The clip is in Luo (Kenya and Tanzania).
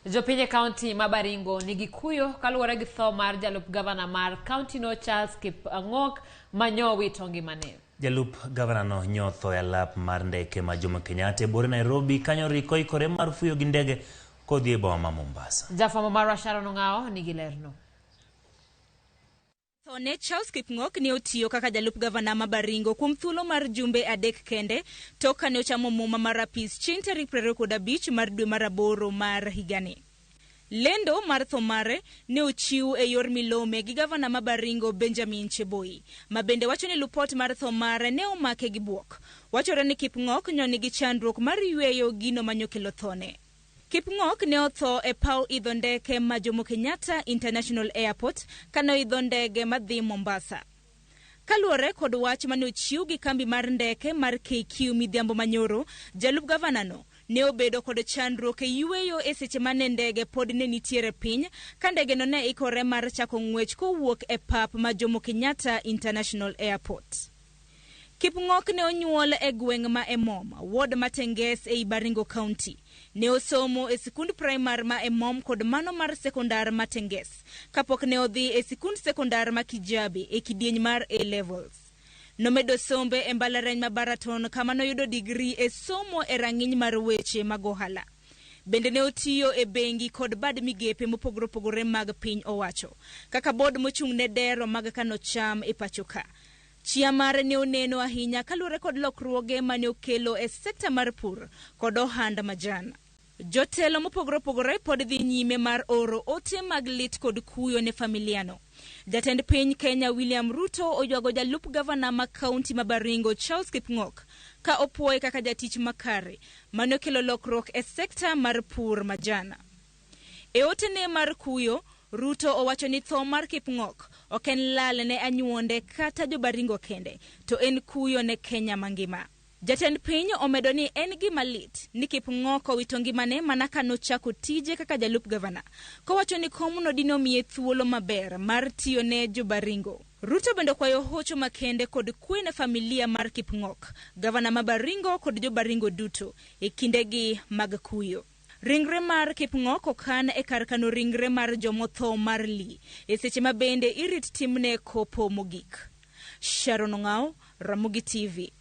Jopiny e kaunti ma Baringo nigi kuyo kaluwore gi tho mar jalup gavana mar kauntino Charles Kipng'ok ma nyowito ngimane. Jalup gavanano nyotho e alap mar ndeke ma Jomo Kenyatta e buore Nairobi kanyo riko ikore mar fuyo gi ndege kodhi e boma ma Mombasa. Jafwambo marwa Sharon Ong'awo nigi lerno. Thone Charles Kipng'ok ne otiyo kaka jalup gavana ma Baringo kuom thuolo mar jumbe 3 kende tok kane ochamo muma mar apis chieng' tarik 25 mar dwe mar 8 mar higani. Lendo mar tho mare ne ochiw e yor milome gi gavana ma Baringo Benjamin Cheboi, ma bende wacho ni lupot mar tho mare ne omake gi bwok. Wachore ni Kipng'ok nyo nigi chandruok mar yweyo gino manyokelo thone. Kipng'ok ne otho e paw idho ndeke ma Jomo Kenyatta International Airport kane oidho ndege madhi Mombasa. Kaluwore kod wach mane ochiw gi kambi mar ndeke mar KQ midhiambo manyoro, jalup gavana no ne obedo kod chandruok e yweyo e seche mane ndege pod ne nitiere piny ka ndege no ne ikore mar chako ng'wech kowuok e pap ma Jomo Kenyatta International Airport. Kipng'ok ne onyuol e gweng' ma Emom, ward ma Tenges ei Baringo County. Ne osomo e sikund primar ma Emom kod mano mar sekondar ma Tenges, kapok ne odhi e sikund sekondar ma Kijabe e kidieny mar A levels. Nomedo sombe e mbalariany ma Baraton kama noyudo digri e somo e rang'iny mar weche mag ohala. Bende ne otiyo e bengi kod bad migepe mopogore opogore mag piny owacho, kaka bod mochung' ne dero mag kano cham e pacho ka. Chia mare ne oneno ahinya kaluwore kod lokruoge mane okelo e sekta mar pur kod ohand majan. Jotelo mopogore opogore pod dhi nyime mar oro ote mag lit kod kuyo ne familiano. Jatend piny Kenya William Ruto oywago jalup gavana ma kaunti ma Baringo Charles Kipng'ok ka opuoye kaka jatich makare mane okelo lokruok e sekta mar pur majan. E otene mar kuyo, Ruto owacho ni tho mar Kipng'ok ok en lal ne anyuonde kata jo-Baringo kende, to en kuyo ne Kenya mangima. Jatend piny omedo ni en gima lit ni Kipng'ok owito ngimane mana ka nochako tije kaka jalup gavana, kowacho ni komno dine omiye thuolo maber mar tiyo ne jo-Baringo. Ruto bende okwayo hocho makende kod kwe ne familia mar Kipng'ok, gavana ma Baringo kod jo-Baringo duto e kindegi mag kuyo. Ringre mar Kipng'ok okan e kar kano ringre mar jomotho mar Lee e seche ma bende irit timne kopo mogik. Sharon Ong'aw, Ramogi TV.